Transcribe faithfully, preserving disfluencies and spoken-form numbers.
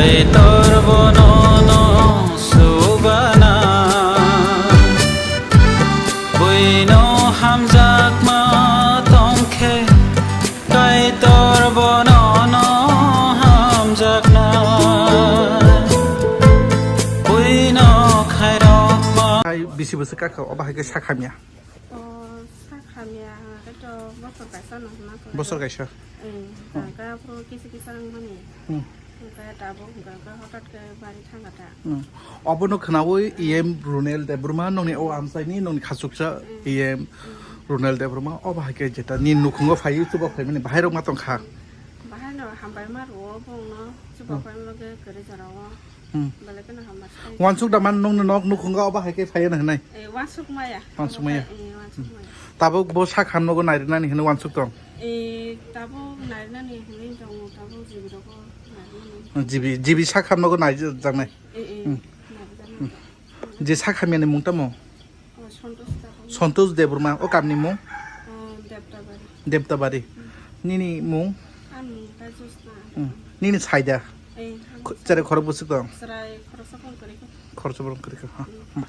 Kaitor bono no subana, buino hamjakma tongkhe, Kaitor bono no hamjakna, buino khairokma. Hai bisi bwswk kakha, obo hai khe sak hamya. O, sak hamya, hwnkhe to bosor kaisa no hwnna khe. Bosor kaisa? Hwnkhe aphuru kisa kisa wngmani. Hmm. Hwnkhe tabuk hwnkhe hwnkhe hotat khe bari thangkha ta. Hmm. Obono khwnaui E M Runel Debbarma, nongni o amchaini, nongni khachuksa Hmm. E M Hmm. Runel Debbarma, obo hai khe jeta nini nukhungo phaiwi chuba phaimani, bahai rok ma tongkha? Bahai no hambai ma rwo, bongno chuba Hmm. phaima bagwi kwrwi jorao. Hmm. Belai kheno hambai. Wansuk da man nongni nok nukhungo obo hai khe phaiya na hwnai? Eh, wansuk maya. Wansuk maya. Eh, wansuk maya. Tabuk bo sak hamnogo nairwnani hwnwi wansuk tong? Eh, tabuk nairwnani hwnwi tongo, tabuk jibirogo nairwnani. Jibi, jibi sak hamnogo naijaknai? Eh, eh, Hmm. naijaknai. Je sak hamyani mung tamo? Oh, Santosh Debbarma. Santosh Debbarma, o kamni mung? Oh, Debtabari. Debtabari. Hmm. Nini mung? Ani mung ta Josna. Hmm. Nini saida? Eh, Kho-, chwrai khorok bwswk tong? Chwrai khoroksa phone kwrwi kho. Khoroksa phone kwrwi kho, ha. Hmm.